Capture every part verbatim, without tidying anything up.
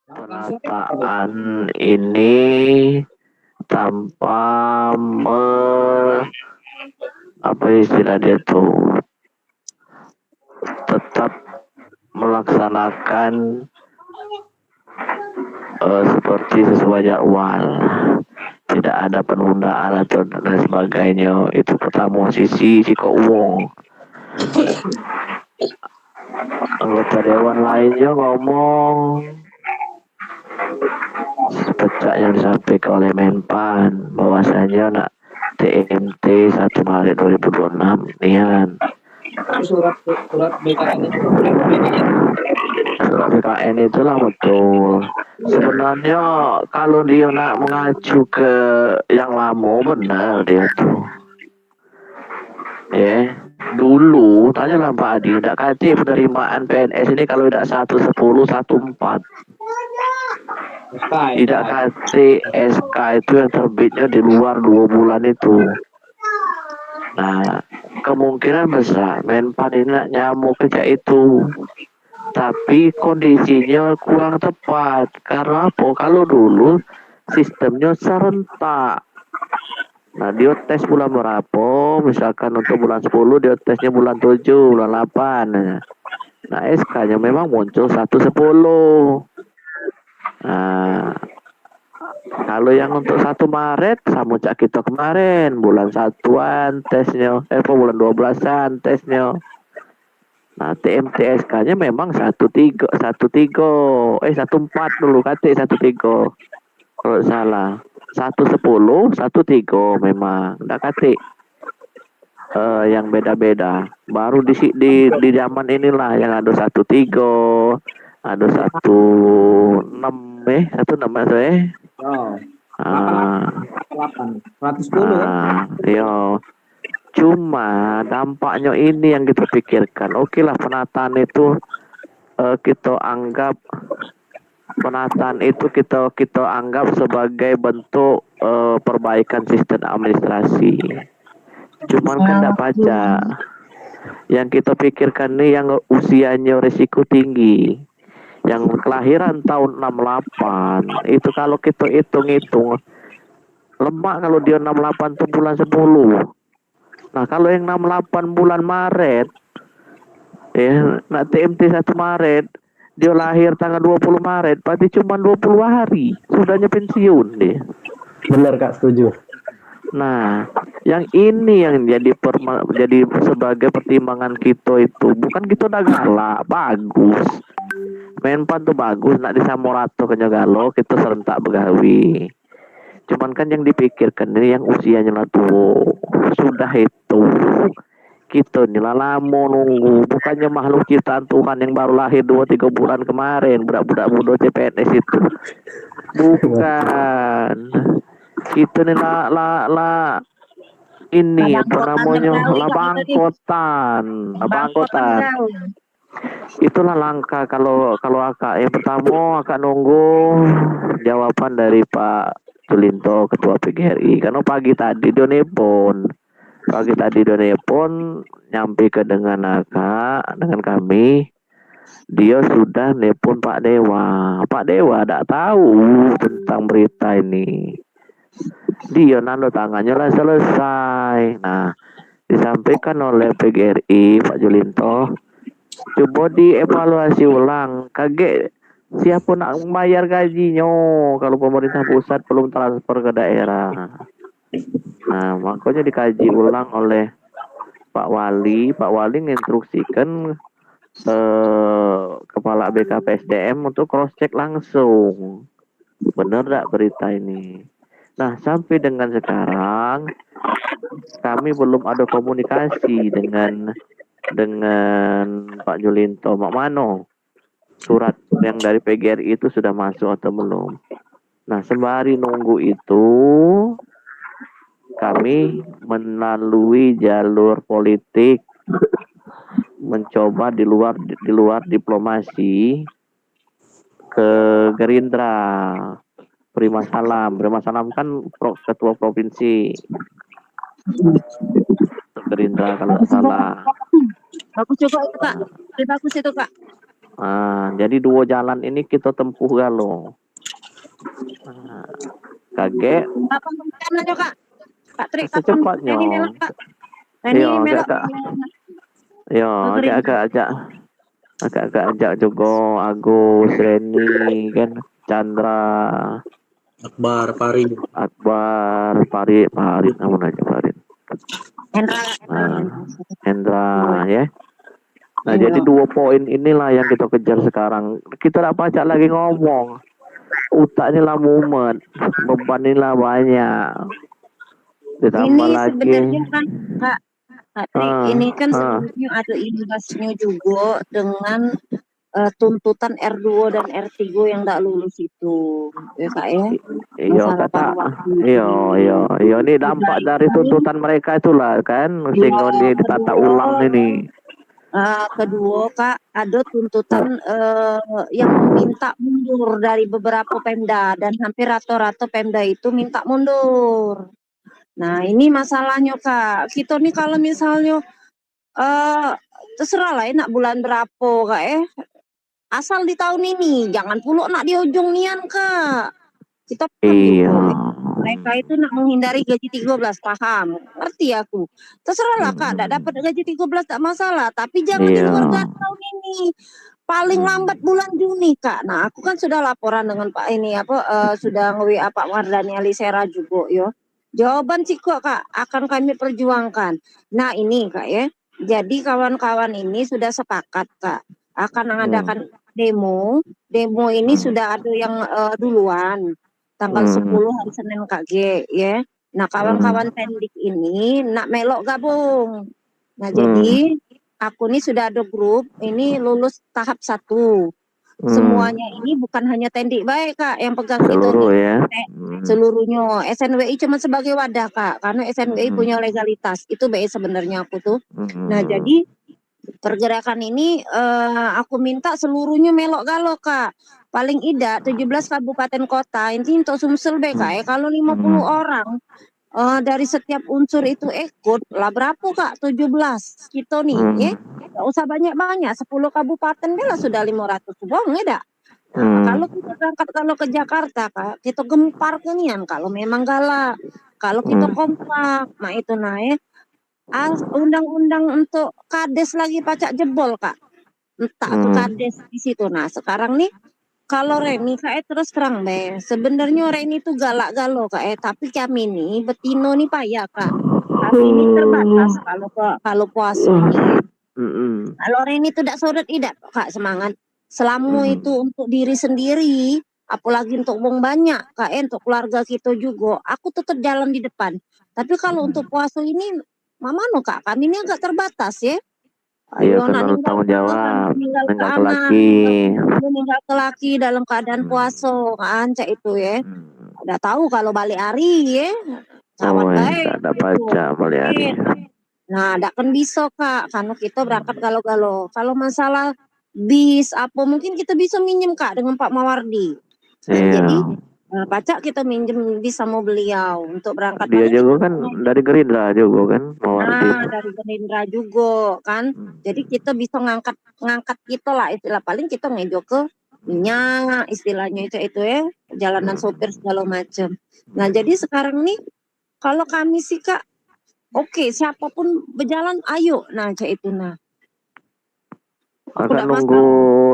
Penataan ini tanpa me, apa istilah dia tu, tetap melaksanakan eh, seperti sesuai jadwal. Tidak ada penundaan atau dan sebagainya. Itu pertama sisi sikok uwong. Anggota dewan lainnya ngomong pecak yang disampaikan oleh Menpan bahwasanya nak T M T satu Maret dua ribu dua puluh enam nian. Surat surat B K N itu. Surat B K N itulah betul. Sebenarnya kalau dia nak mengacu ke yang lama, benar dia tu. Ya, dulu tanyalah Pak Adi, dak katik penerimaan P N S ini kalau dak satu sepuluh, satu empat. Tidak katik S K itu yang terbitnya di luar dua bulan itu. Nah, kemungkinan besar Menpan ini nak nyamuk ke cak itu. Tapi kondisinya kurang tepat. Karena apa? Kalau dulu sistemnya serentak. Nah, dia tes bulan berapa? Misalkan untuk bulan sepuluh, dia tesnya bulan tujuh, bulan delapan. Nah, S K-nya memang muncul satu sepuluh. Nah, kalau yang untuk satu Maret, sama cak kita kemarin, bulan satuan tesnya, eh, apa, bulan dua belasan tesnya. Nah, T M T S K-nya memang satu tiga, satu tiga, eh, satu empat dulu, katik satu tiga. Kalau salah, satu sepuluh, satu tiga memang. Dak katik eh, yang beda-beda. Baru di, si- di di zaman inilah yang ada satu tiga, ada satu enam, eh, satu enam maksud, eh. Oh, Ah, delapan, seratus sepuluh ya. Ah, yo. Cuma dampaknya ini yang kita pikirkan. Oke lah, penataan itu eh, kita anggap penataan itu kita kita anggap sebagai bentuk eh, perbaikan sistem administrasi. Cuman kan dak pacak. Yang kita pikirkan ni yang usianya risiko tinggi. Yang kelahiran tahun enam lapan, itu kalau kita hitung-hitung, lemak kalau dia enam lapan tu bulan sepuluh. Nah, kalau yang enam lapan bulan Maret, ya, nak T M T satu Maret, dia lahir tanggal dua puluh Maret, berarti cuma dua puluh hari, sudahnya pensiun dia. Benar, Kak, setuju. Nah, yang ini yang jadi perma- jadi sebagai pertimbangan kita itu, bukan kita dah galak, bagus. Menpan tu bagus, nak disamoratokenyo galo, kita serentak begawe. Cuman kan yang dipikirkan ini yang usianya lah tua. Sudah itu, kita ni lah lama nunggu. Bukannya makhluk ciptaan Tuhan yang baru lahir dua tiga bulan kemarin, budak-budak muda C P N S itu. Bukan. Kita ni lah, lah, lah ini apa namanya, lah bangkotan, lah bangkotan. Itulah langkah kalau kalau akak. Yang pertama, akak nunggu jawaban dari Pak Julinto, Ketua P G R I. Karena pagi tadi dia nelpon. Pagi tadi dia nelpon, nyampe ke dengan akak, dengan kami. Dia sudah nelpon Pak Dewa. Pak Dewa dak tahu tentang berita ini. Dia nando tangannyo lah selesai. Nah, disampaikan oleh P G R I, Pak Julinto, cubo dievaluasi ulang. Kagek siapo nak membayar gajinyo kalau pemerintah pusat belum transfer ke daerah. Nah, makonyo dikaji ulang oleh Pak Wali. Pak Wali nginstruksikan eh, kepala B K P S D M untuk cross check langsung. Benar dak berita ini? Nah, sampai dengan sekarang kami belum ada komunikasi dengan dengan Pak Julinto. Mak mano surat yang dari P G R I itu sudah masuk atau belum? Nah, sembari nunggu itu, kami melalui jalur politik mencoba di luar di luar diplomasi ke Gerindra. Prima Salam, Prima Salam kan pro, ketua provinsi Gerindra kalau tidak salah. Bagus juga itu, Kak. Lebih bagus itu, Kak. Ah, jadi duo jalan ini kito tempuh galo. Ah, kagek. Kapan rencana nyo, Kak? Kak Tri, kapan? Secepatnyo. Reni melok, Kak? Reni melok. Yo, agak, agak ajak, agak, agak ajak jugo Agus, Reni, kan, Chandra. Akbar, Farid. Akbar, Farid, Farid, amun aja Farid. Hendra, Hendra. Ah, Hendra, ya. Nah, jadi duo poin inilah yang kito kejar sekarang. Kito dak pacak lagi ngomong. Utak ni lah mumet, beban ni lah banyak. Ditambah lagi. Ini sebenarnya kan, Kak, Kak Tri, ini kan sebenarnya ada imbasnya juga dengan, eh, tuntutan R duo dan R tiga yang dak lulus itu, ya, Kak, ya. Iyo, masalah Kak. Paruh waktu itu. Iyo, iyo, iyo. Ini dampak dari tuntutan mereka itulah, kan, sehingga ini ditata ulang ini. Ah, kedua, Kak, ada tuntutan, eh, yang minta mundur dari beberapa Pemda, dan hampir rata-rata Pemda itu minta mundur. Nah, ini masalahnya, Kak. Kita ni kalau misalnya, eh, terserah lah, eh, nak bulan berapo, Kak, eh. Asal di tahun ini, jangan pulo nak di ujung nian, Kak. Kita paham juga, eh. Mereka itu nak menghindari gaji tiga belas, paham. Ngerti aku. Terserah lah, Kak, dak dapat gaji tiga belas tak masalah, tapi jangan di luar jangkauan ini. Paling lambat bulan Juni, Kak. Nah, aku kan sudah laporan dengan Pak ini, apa, eh, sudah nge-W A Pak Mardhani Alisera juga, yo. Jawaban sikok, Kak, akan kami perjuangkan. Nah, ini, Kak, ya. Jadi, kawan-kawan ini sudah sepakat, Kak, akan mengadakan demo. Demo ini sudah ada yang, eh, duluan, tanggal sepuluh hari Senin, Kak, G, ya. Nah, kawan-kawan Tendik ini nak melok gabung. Nah, jadi aku ni sudah ada grup, ini lulus tahap satu. Semuanya ini bukan hanya Tendik bae, Kak, yang pegang kita ni. Seluruh, ya. Seluruhnyo. S N W I cuma sebagai wadah, Kak, karena S N W I punya legalitas. Itu bae sebenarnya aku tuh. Nah, jadi pergerakan ini, eh, aku minta seluruhnyo melok galo, Kak. Paling idak tujuh belas kabupaten kota, ini untuk Sumsel bae, Kak, ya. Kalau lima puluh orang, eh, dari setiap unsur itu ikut, lah berapo, Kak? Tujuh belas. Kito ni, eh, dak usah banyak-banyak, sepuluh kabupaten be lah sudah lima ratus wong, ya dak? Nah, kalau kita berangkat kalau ke Jakarta, Kak, kita gempar ke nian kalau memang galak. Kalau kita kompak, mak itu nah, eh. As-, undang-undang untuk kades lagi pacak jebol, Kak. Entah tu kades di situ. Nah, sekarang ni, kalau Reni, Kak, eh, terus terang be, sebenarnya Reni tu galak galo, Kak, eh, tapi kami ni betino ni payah, Kak. Kami ni terbatas kalau ke, kalau puasa ni. Kalau Reni tu dak surut idak, Kak, semangat. Selama itu untuk diri sendiri, apalagi untuk wong banyak, Kak, eh, untuk keluarga kita juga, aku tetap jalan di depan. Tapi kalau untuk puasa ini, mak mano, Kak, kami ni agak terbatas, ya. Iyo, ayo, nak kena ninggal tanggung jawab, ninggal ke anak, ninggal ke laki dalam keadaan puasa, kan, cak itu, ya. Dak tahu kalau balik hari, ya. Cawan bae. Dak, dak pacak balik hari. Nah, dak kan bisa, Kak, karena kita berangkat galo-galo. Kalau masalah bis apa, mungkin kita bisa minjem, Kak, dengan Pak Mawardi. Nah, jadi, nah, pacak kita minjem bis sama beliau untuk berangkat. Dia juga kan dari Gerindra juga kan, Mawardi. Nah, dari Gerindra juga kan. Jadi kita bisa ngangkat, ngangkat kita lah, istilah paling kita ngejo ke minyak, istilahnya itu, itu ya, jalanan sopir segala macam. Nah, jadi sekarang nih kalau kami sih, Kak, oke, siapapun bejalan, ayo. Nah, cak itu, nah. Aku dak nunggu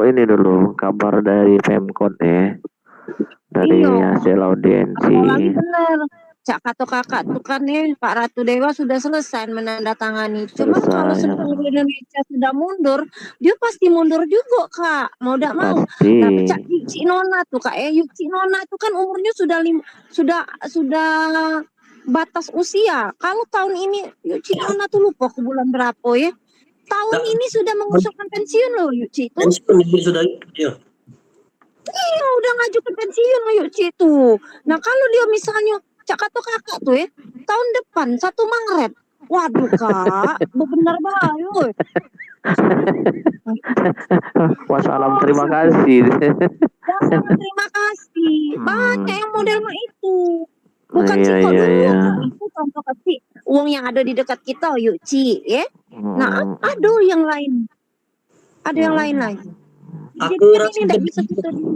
ini dulu, kabar dari Pemkot, eh. Dari hasil audiensi. Apalagi bener. Cak kato kakak tu kan, eh, Pak Ratu Dewa sudah selesai menandatangani. Cuman kalau seluruh Indonesia sudah mundur, dia pasti mundur juga, Kak. Mau dak mau. Tapi cak Yuk Cik Nona tu, Kak, eh, Yuk Cik Nona tu kan umurnya sudah lim-, sudah, sudah batas usia. Kalau tahun ini, Yuk Cik Nona tu lupa ke bulan berapa, ya. Tahun ini sudah mengusulkan pensiun loh, Yuk Cik tu. Pensiun dia sudah, ya. Iya, udah ngajukan pensiun loh, Yuk Cik tu. Nah, kalau dia misalnya, cak kato kakak tu, ya, tahun depan, satu Maret. Waduh, Kak, bebenar bae, woi. Wassalam, terima kasih. Wassalam, terima kasih. Banyak yang model mak itu. Bukan siko dulu, Kak. Itu contoh kecil. Wong yang ada di dekat kita, Yuk Cik, ya. Nah, ada yang lain. Ada yang lain lagi. Jadi kan ini ndak bisa kita diem.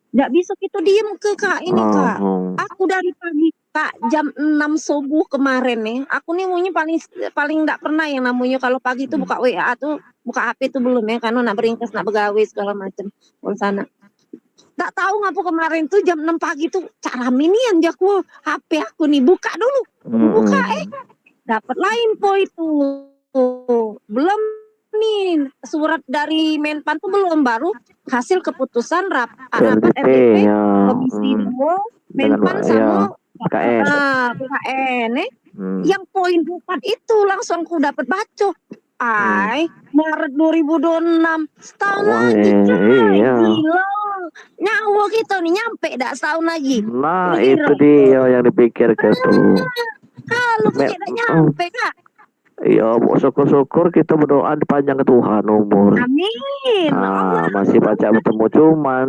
Ndak bisa kita diem ke, Kak, ini, Kak. Aku dari pagi, Kak, jam enam subuh kemarin nih. Aku nih munyi paling, paling ndak pernah yang namanya kalau pagi tuh buka W A tuh, buka H P tuh belum ya, karena nak beringkas, nak begawe segala macam urusan. Ndak tahu ngapa kemarin tuh jam enam pagi tuh, Cak Rami nih yang jaku H P aku nih, buka dulu. Buka, eh, dapat lah info itu. Belum nih, surat dari Menpan tuh belum, baru hasil keputusan rap-, rapat R D P, R D P, ya. Komisi dua, Menpan sama P K N. Ah, P K N, eh. Yang poin empat itu langsung ku dapat baca. Ai, Maret dua ribu dua puluh enam. Setahun lagi, Cak. Iya. Gila. Nyawa kita nih nyampe dak setahun lagi? Nah, itu dia yang dipikirkan tuh. Kalau kita dak nyampe, Kak. Iya, syukur-syukur kita berdoa dipanjang ke Tuhan umur. Amin. Nah, masih pacak bertemu, cuman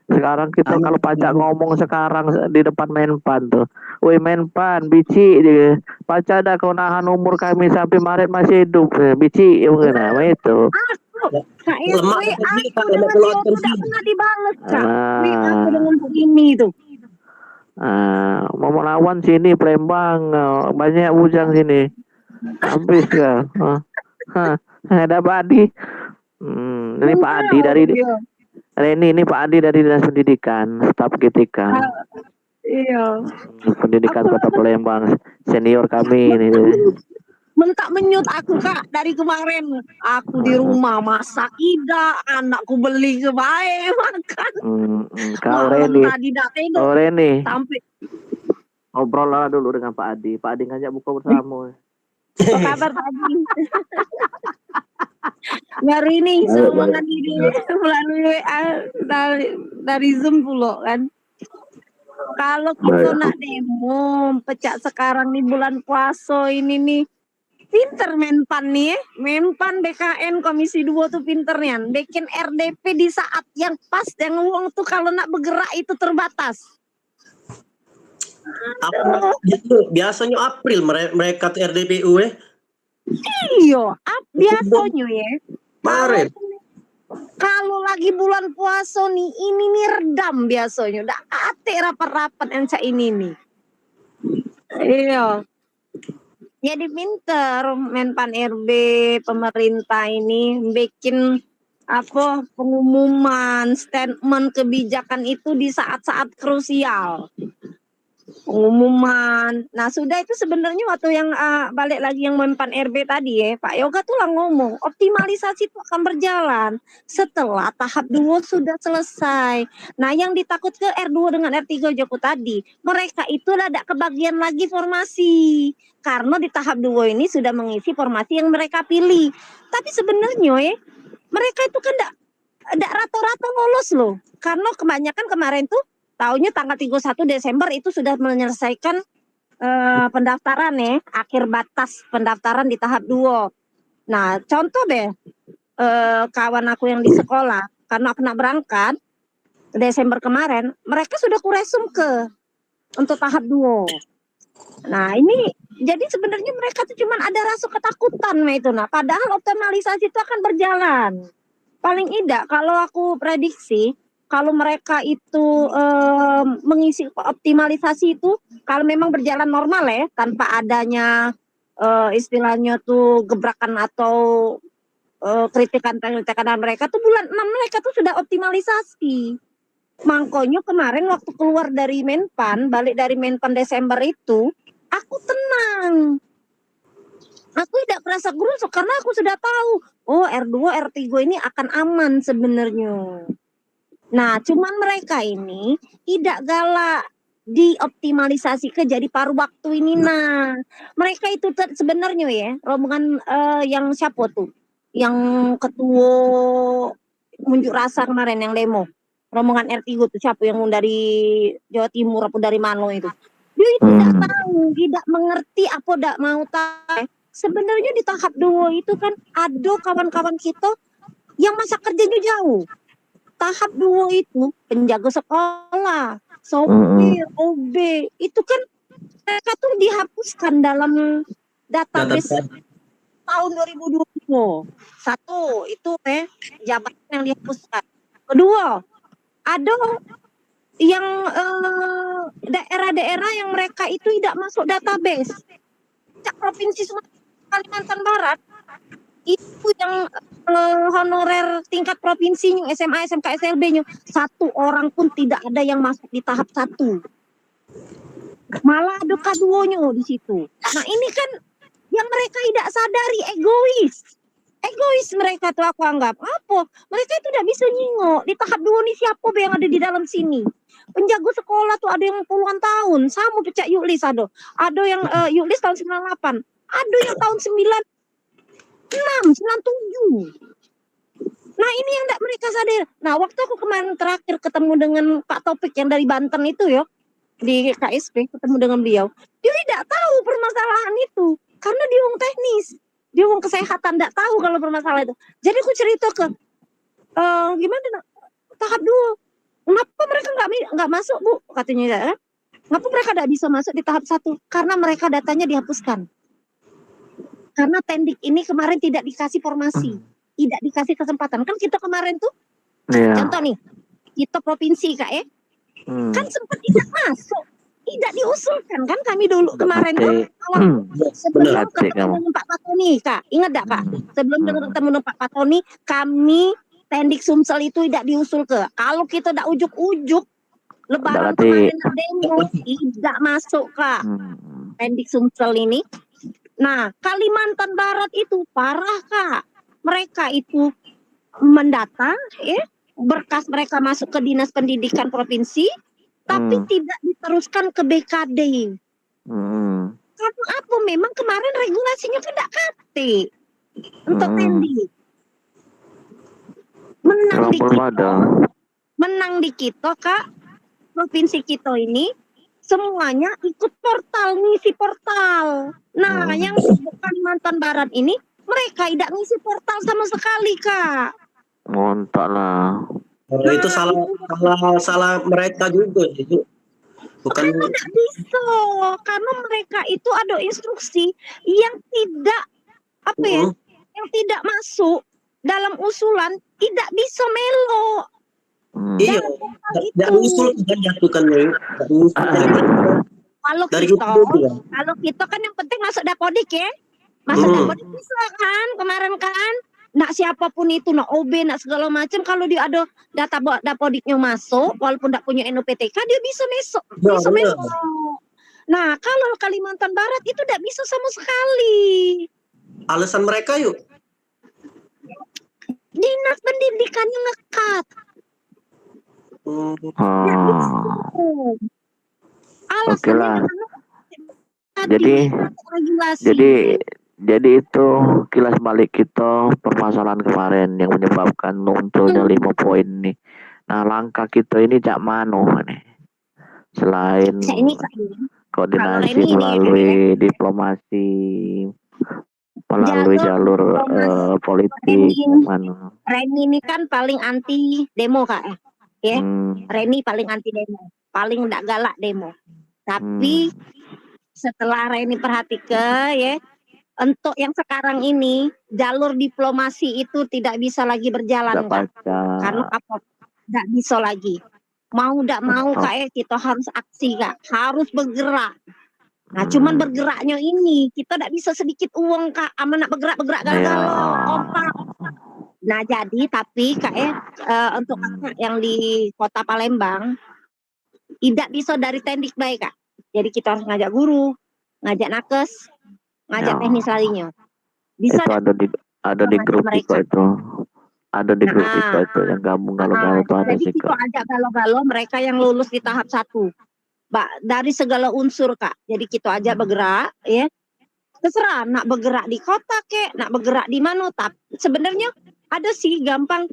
sekarang kita kalau pacak ngomong sekarang di depan Menpan tuh, "Woi Menpan, bicik," dia, "pacak dak kau nahan umur kami sampai Maret masih hidup?" Eh, bicik, ya mungkin, nah, itu. Aku, Kak, ya, lemak W A aku dengan si Oto dak pernah dibales, Kak. W A aku dengan Bu Ini tuh. Ah, mau melawan sini Palembang, ah, banyak bujang sini. Habis ya. Ah, ah, ada Pak Adi. Hmm, ini Pak Adi dari Reni, ini Pak Adi dari Dinas Pendidikan, staf G T K. Ah, iya. Pendidikan Kota Palembang, senior kami ini. Mentak menyut aku, Kak, dari kemarin. Aku di rumah masak idak, anakku beli ke bae makan. Hmm, hmm. Kau Reni. Malam tadi dak tidur. Kau Reni. Sampai. Ngobrol lah dulu dengan Pak Adi. Pak Adi ngajak buka bersama. Apa kabar, Pak Adi? Baru ini sambungan ini melalui W A dari, dari Zoom pulo kan. Kalau kita nak demo, pecak sekarang ni bulan puaso ini ni, pinter Menpan ni, eh. Menpan B K N Komisi dua tu pinter nian. Bikin R D P di saat yang pas, yang wong tu kalau nak bergerak itu terbatas. Aduh. Biasonyo April mere-, mereka tu R D P U, eh. Iyo, ap-, biasonyo, ya. Maret. Kalau, kalau lagi bulan puaso ni, ini ni redam biasonyo. Dak katek rapat-rapat yang cak ini ni. Iyo. Jadi pinter Menpan R B, pemerintah ini bikin apa, pengumuman, statement, kebijakan itu di saat-saat krusial. Pengumuman. Nah, sudah itu sebenarnya waktu yang, eh, balik lagi yang Menpan R B tadi ya, Pak Yoga tuh lah ngomong, optimalisasi itu akan berjalan setelah tahap dua sudah selesai. Nah, yang ditakut ke R dua dengan R tiga Joko tadi, mereka itu lah dak kebagian lagi formasi. Karena di tahap dua ini sudah mengisi formasi yang mereka pilih. Tapi sebenarnya, eh, mereka itu kan dak, dak rata-rata lolos loh. Karena kebanyakan kemarin tuh, taunya tanggal tiga puluh satu Desember itu sudah menyelesaikan, eh, pendaftaran, eh, akhir batas pendaftaran di tahap dua. Nah, contoh deh, eh, kawan aku yang di sekolah, karena aku nak berangkat Desember kemarin, mereka sudah kuresum ke untuk tahap dua. Nah, ini jadi sebenarnya mereka tuh cuman ada rasa ketakutan mah itu. Nah, padahal optimalisasi itu akan berjalan. Paling idak kalau aku prediksi, kalau mereka itu, eh, mengisi optimalisasi itu, kalau memang berjalan normal ya, tanpa adanya, eh, istilahnya tuh gebrakan atau, eh, kritikan-kritikan dari mereka tuh bulan enam mereka tuh sudah optimalisasi. Mangkonyo kemarin waktu keluar dari Menpan, balik dari Menpan Desember itu, aku tenang. Aku tidak merasa gerusuk karena aku sudah tahu, oh, R dua, R tiga ini akan aman sebenarnya. Nah, cuman mereka ini tidak galak dioptimalisasi ke jadi paruh waktu ini. Nah, mereka itu te-, sebenarnya ya, rombongan, eh, yang siapa tuh? Yang ketua unjuk rasa kemarin yang demo. Rombongan R tiga tuh siapa yang dari Jawa Timur apa dari mana itu? Dia itu tidak tahu, tidak mengerti apa tidak mau tahu. Sebenarnya di tahap dua itu kan ada kawan-kawan kita yang masa kerjanya jauh. Tahap dua itu penjaga sekolah, sopir, O B, itu kan mereka tuh dihapuskan dalam database. Database. tahun dua ribu dua puluh. Satu, itu, eh, jabatan yang dihapuskan. Kedua, ada yang, eh, daerah-daerah yang mereka itu tidak masuk database. Cak provinsi Sumatera, Kalimantan Barat, itu yang, eh, honorer tingkat provinsi, yang S M A, S M K, S L B-nyo, satu orang pun tidak ada yang masuk di tahap satu. Malah ada kaduonyo di situ. Nah, ini kan yang mereka tidak sadari, egois. Egois mereka tuh, aku anggap. Apa? Mereka itu tidak bisa nyingok di tahap dua ni siapa be yang ada di dalam sini. Penjago sekolah tuh ada yang puluhan tahun, sama pecak Yuklis ada. Ada yang, eh, Yuklis tahun sembilan lapan. Ada yang tahun sembilan enam, sembilan tujuh. Nah, ini yang ndak mereka sadar. Nah, waktu aku kemarin terakhir ketemu dengan Pak Topik yang dari Banten itu, yo, di K S P, ketemu dengan beliau, dia tidak tahu permasalahan itu karena dia wong teknis, dia wong kesehatan, tidak tahu kalau permasalahan itu. Jadi aku cerita ke, eh, gimana, nak, tahap dua, kenapa mereka nggak mi- nggak masuk, Bu, katanya, ya. Kenapa mereka tidak bisa masuk di tahap satu? Karena mereka datanya dihapuskan. Karena Tendik ini kemarin tidak dikasih formasi, tidak dikasih kesempatan. Kan kita kemarin tuh, Iya. Contoh nih, kita provinsi, Kak, eh, Hmm. kan sempat tidak masuk, tidak diusulkan kan kami dulu kemarin tuh, Mati. awal sebelum Mati ketemu kamu. dengan Pak Patoni, Kak. Ingat dak, Kak? Hmm. Sebelum Hmm. dengan ketemu dengan Pak Patoni, kami Tendik Sumsel itu tidak diusul ke. Kalau kita dak ujuk-ujuk, Lebaran Berarti kemarin nak demo, tidak masuk, Kak. Hmm. Tendik Sumsel ini. Nah, Kalimantan Barat itu parah, Kak. Mereka itu mendata, eh, berkas mereka masuk ke Dinas Pendidikan Provinsi, tapi Hmm. tidak diteruskan ke B K D. Hmm. Karena apa? Memang kemarin regulasinya kan tidak katik untuk Hmm. Tendik. Menang Terlalu di kita, pada. menang di kita, Kak. Provinsi kita ini semuanya ikut portal, ngisi portal. Nah, Hmm. yang di Kalimantan Barat ini, mereka tidak ngisi portal sama sekali, Kak. Ngontak lah. Kalau itu Nah, salah itu salah salah mereka juga sih, Bu. Bukan karena tidak bisa, karena mereka itu ada instruksi yang tidak, apa, ya, Mm-mm. yang tidak masuk dalam usulan tidak bisa melo. Hmm. Iya. Dalam portal Tidak itu. usul kan jatuhkan, Bu. Tidak usul kan. Kalau Dari kita, itu juga. Kalau kita kan yang penting masuk Dapodik, ya. Masuk Hmm. Dapodik bisa kan kemarin kan. Nak siapapun itu, nak O B, nak segala macam, kalau dia ada data bo- Dapodiknya masuk, walaupun tidak punya N U P T K, dia bisa masuk. Ya, Bisa benar. masuk. Nah, kalau Kalimantan Barat itu tidak bisa sama sekali. Alasan mereka yuk. Dinas pendidikannya ngekat. Hmm. Tidak bisa. Ah. Oke Alasannya lah. karena tadi Jadi, pakai regulasi. Jadi, jadi itu kilas balik kita permasalahan kemarin yang menyebabkan munculnya Hmm. lima poin nih. Nah, langkah kita ini cak mano nih? Selain Cak ini, Kak, ini. Kalau koordinasi Reni ini, melalui diplomasi, melalui Jalur jalur diplomasi. eh, politik, Reni, mana? Reni ini kan paling anti demo, Kak. Ya. Hmm. Reni paling anti demo, paling ndak galak demo. Tapi Hmm. Setelah Reni perhatike, ya, untuk yang sekarang ini, jalur diplomasi itu tidak bisa lagi berjalan, Tidak Kak. pacak. Karena apa? Tidak bisa lagi. Mau tidak mau, Betul. Kak, ya, kita harus aksi, Kak. Harus bergerak. Nah, cuman Hmm. bergeraknya ini, kita tidak bisa sedikit uang, Kak. Aman nak bergerak-bergerak gagal, Ya. kompak. Nah, jadi, tapi, Kak, ya, eh, untuk Hmm. Kakak yang di kota Palembang, idak bisa dari tendik bae, Kak. Jadi kita harus ngajak guru, ngajak nakes, ngajak Ya. teknis lainnya. Bisa Itu dak? Ada di ada di Ngajak grup mereka. kita itu. Ada di grup kita Nah, itu yang gabung ah, galo-galo itu ada jadi sih, kita Kak. Ajak galo-galo mereka yang lulus di tahap satu. Ba, dari segala unsur, Kak. Jadi kita ajak Hmm. bergerak, ya. Terserah nak bergerak di kota kek, nak bergerak di mana, tapi sebenarnya ada sih gampang.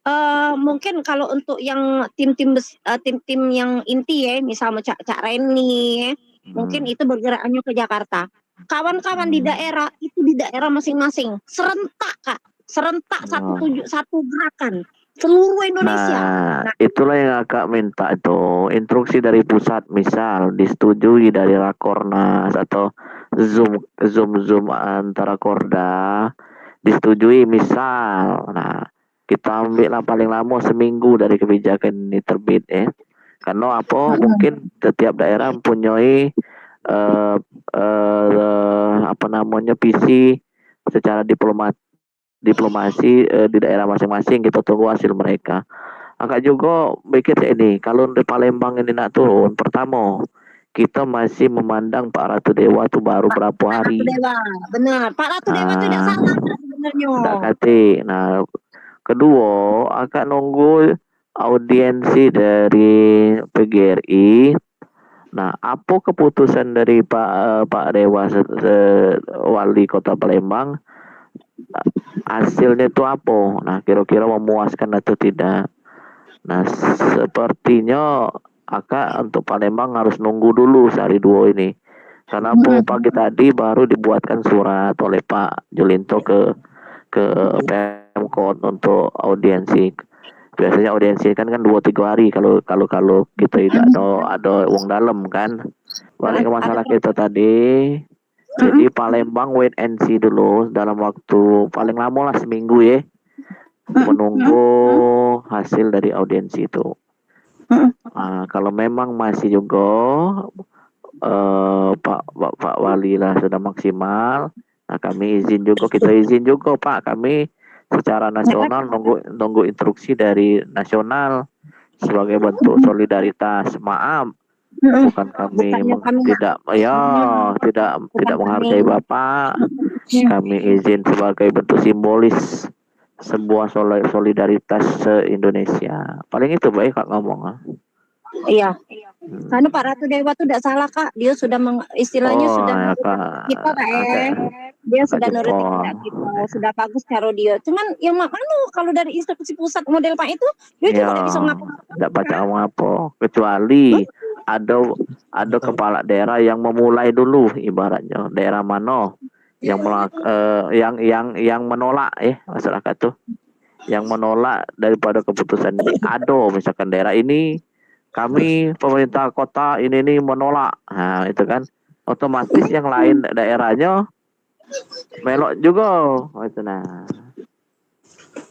Eh, mungkin kalau untuk yang tim-tim bes- eh, tim-tim yang inti, ya, misal cak cak Reni, ya, mungkin Hmm. itu bergeraknya ke Jakarta. Kawan-kawan di Hmm. daerah itu di daerah masing-masing, serentak, Kak, serentak satu Nah. tuju satu gerakan seluruh Indonesia. Nah, Nah, itulah yang Kakak minta itu, instruksi dari pusat, misal disetujui dari Rakornas atau Zoom Zoom Zoom antara Korda disetujui, misal, nah, kita ambil lah paling lama seminggu dari kebijakan ini terbit, eh. Karena apa? Mungkin setiap daerah mempunyai eh, eh, apa namanya, visi secara diplomat diplomasi eh, di daerah masing-masing. Kita tunggu hasil mereka. Agak juga mikir cak ini, kalau di Palembang ini nak turun, pertama, kita masih memandang Pak Ratu Dewa tu baru berapa hari. Dewa, benar. Pak Ratu Dewa tu tidak Ah, salah sebenarnya. Dak kate. Nah, kedua, agak nunggu audiensi dari P G R I. Nah, apa keputusan dari Pak eh, Pak Dewa se- se- Wali Kota Palembang? Hasilnya itu apa? Nah, kira-kira memuaskan atau tidak? Nah, sepertinya agak untuk Palembang harus nunggu dulu sehari dua ini. Karena apa? Pagi tadi baru dibuatkan surat oleh Pak Julinto ke ke Pemkot untuk audiensi. Biasanya audiensi kan kan dua tiga hari kalau kalau kalau kita tidak ada ada wong dalam kan. Balik ke masalah kita tadi. Jadi Palembang wait and see dulu dalam waktu paling lama lah seminggu ya. Menunggu hasil dari audiensi itu. Ah, kalau memang masih juga eh, Pak, Pak Pak Wali lah sudah maksimal, nah, kami izin juga, kita izin juga, Pak, kami secara nasional nunggu nunggu instruksi dari nasional sebagai bentuk solidaritas. Maaf, bukan kami tidak, ya, tidak tidak menghargai Bapak. Kami izin sebagai bentuk simbolis sebuah soli- solidaritas se-Indonesia. Paling itu baik Kak ngomong. Ah. Iya. Karena Pak Ratu Dewa tuh tidak salah, Kak. Dia sudah meng- istilahnya sudah nurutin kita, Kak, eh. Dia sudah nurutin kita, sudah bagus cara dia. Cuman ya mak mano kalau dari instruksi pusat model Pak itu, dia juga tidak bisa ngapa-ngapa. Tidak baca apa-apa, kecuali ada ada kepala daerah yang memulai dulu, ibaratnya daerah mano yang melak, eh, yang yang yang menolak, eh, masyarakat tuh yang menolak daripada keputusan ini. Ada misalkan daerah ini, kami pemerintah kota ini nih menolak, nah itu kan otomatis yang lain daerahnya melok juga, itu nah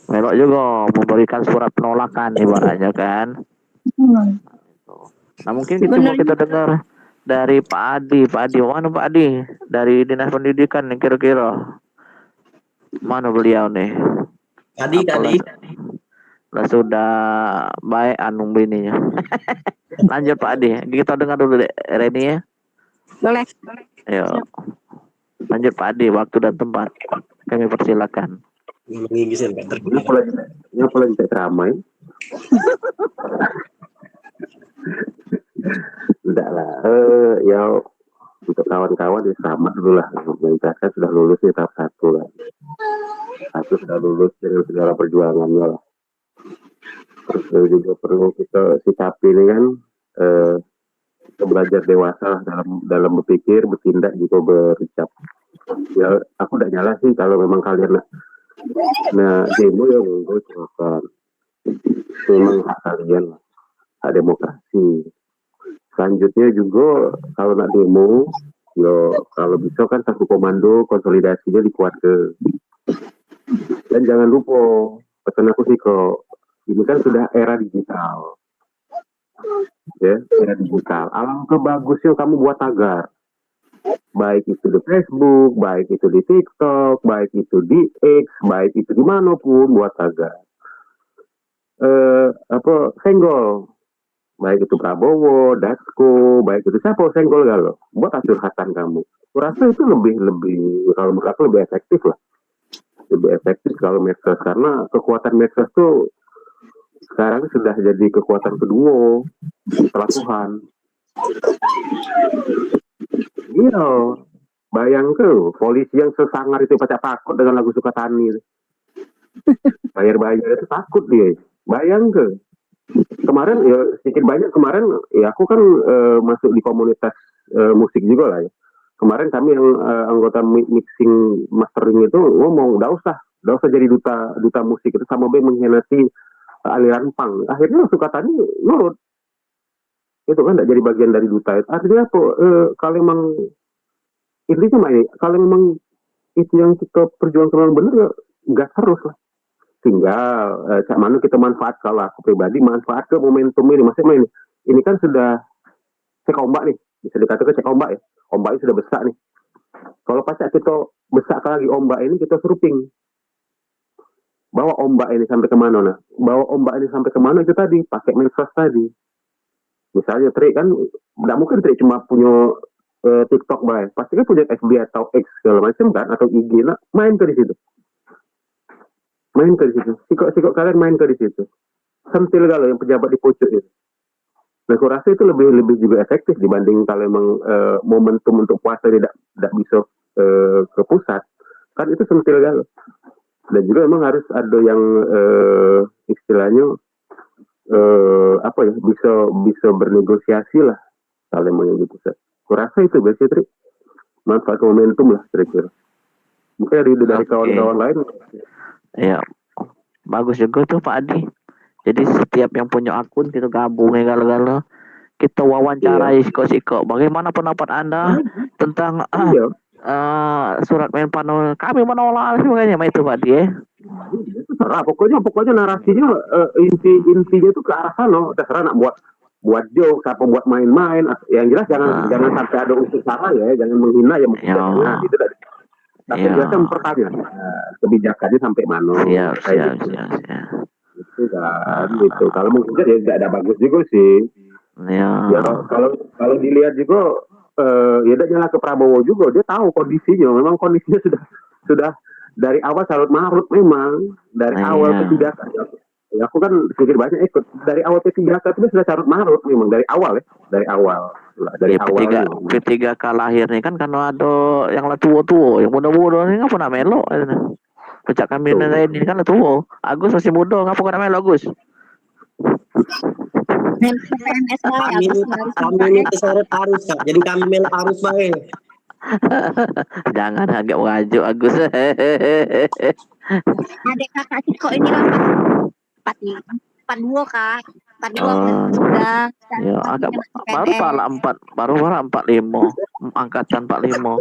melok juga memberikan surat penolakan ibaratnya kan. Nah mungkin itu mau kita dengar dari Pak Adi. Pak Adi, mana Pak Adi dari Dinas Pendidikan nih kira-kira? Mana beliau nih? Tadi, tadi. Lah sudah baik anu bininya. Lanjut Pak Adi, kita dengar dulu dek Reni ya. Boleh. Ayo. Lanjut Pak Adi, waktu dan tempat kami persilakan. Ini apa lagi? Ini apa lagi tak ramai? Tidak lah. Eh, ya untuk kawan-kawan ya selamat dulu lah. Yang jelas kan sudah lulus ya tahap satu kan. Satu sudah lulus dengan segala perjuangannya lah. Terus juga perlu kita sikapi ini kan eh, kita belajar dewasa lah dalam dalam berpikir, bertindak juga berucap. Ya aku tidak nyala sih kalau memang kalian nak nah demo ya monggo silakan. Memang hak kalian lah, hak demokrasi. Selanjutnya juga kalau nak demo, yo kalau bisa kan satu komando konsolidasinya dikuat ke. Dan jangan lupa pesan aku sih kok ini kan sudah era digital. Ya, era digital. Alangkah bagusnya kamu buat tagar. Baik itu di Facebook, baik itu di TikTok, baik itu di X, baik itu di mana pun buat tagar. Eh, apa senggol, baik itu Prabowo, Dasko, baik itu siapa senggol galo, buat curhatan kamu. Kurasa itu lebih lebih kalau menurut aku lebih efektif lah, lebih efektif kalau medsos karena kekuatan medsos tuh sekarang sudah jadi kekuatan kedua setelah Tuhan. Iya, bayangke polisi yang sesangar itu pacak takut dengan lagu Sukatani. Bayar-bayar itu takut dia. Bayangke. Kemarin ya sedikit banyak kemarin ya aku kan eh, masuk di komunitas eh, musik juga lah ya. Kemarin kami yang eh, anggota mixing mastering itu ngomong, "Ndak usah, ndak usah jadi duta duta musik itu sama be mengkhianati eh, aliran punk." Akhirnya Sukatani nurut. Itu kan ndak jadi bagian dari duta itu. Artinya apa? Eh, kalau memang Intinya mah ini, kalau memang itu yang kita perjuangkan memang benar, ya gas terus lah. Tinggal eh, cak mana kita manfaat. Kalau aku pribadi manfaat ke momentum ini, maksudnya ini, ini kan sudah cek ombak nih, bisa dikatakan cek ombak ya. Ombaknya sudah besar nih. Kalau pacak kita besar lagi ombak ini, kita surfing. Bawa ombak ini sampai ke mana, nah? Bawa ombak ini sampai ke mana itu tadi, pakai medsos tadi. Misalnya Tri kan, nggak mungkin Tri cuma punya eh, TikTok bae. Pasti kan punya F B atau X segala macam kan, atau I G, nah, main ke di situ. Main ke di situ. Sikok-sikok kalian main ke di situ. Sentil galo yang pejabat di pucuk itu. Nah, aku rasa itu lebih lebih juga efektif dibanding kalau emang eh, momentum untuk puasa ini tidak tidak bisa eh, ke pusat. Kan itu sentil galo. Dan juga memang harus ada yang eh, istilahnya eh, apa ya, bisa bisa bernegosiasi lah kalau emang yang di pusat. Kurasa itu biasanya, Tri, manfaat momentum lah kira-kira. Mungkin dari dari Oke. Kawan-kawan lain. Ya, bagus juga tuh Pak Adi. Jadi setiap yang punya akun kita gabung ya galo-galo. Kita wawancarai sikok-sikok. Bagaimana pendapat Anda tentang Iya. eh, surat Menpano? Kami menolak dan sebagainya, macam itu Pak Adi ya. Terserah, pokoknya pokoknya narasinya eh, inti intinya tuh ke arah sana. Terserah nak buat buat joke, siapa buat main-main. Yang jelas jangan Ah. jangan sampai ada unsur sara ya, jangan menghina ya, maksudnya Ya. jangan gitu tadi. Tapi Ya. biasa mempertanyakan kebijakannya sampai mana. Siap, Kayak siap, gitu. Siap, siap. Itu kan gitu. Kalau menghina ya tidak ada bagus juga sih. Ya. Ya kalau kalau kalau dilihat juga eh ya tidak nyala ke Prabowo juga, dia tahu kondisinya. Memang kondisinya sudah sudah dari awal carut marut memang dari Iya. Awal P tiga K. Ya, aku kan sedikit banyak ikut dari awal P tiga K itu sudah carut marut memang dari awal ya, dari awal. Lah, dari Ya, awal P tiga, memang. P tiga K lahir nih kan karena ada yang lah tua-tua, yang muda-muda ni ngapa nak melok? Pecak kami Betul. Ni kan lah tua. Agus masih muda, ngapa kau nak melok Agus? Main P P M S bae Kami Agus ini harus kami ini terseret arus kak, jadi kami melok arus bae. Jangan agak merajuk Agus. Adik kakak sikok ini lah empat empat dua kak, empat dua Oh. Sudah. Ya, agak baru pala empat, baru pala empat lima, angkatan empat lima.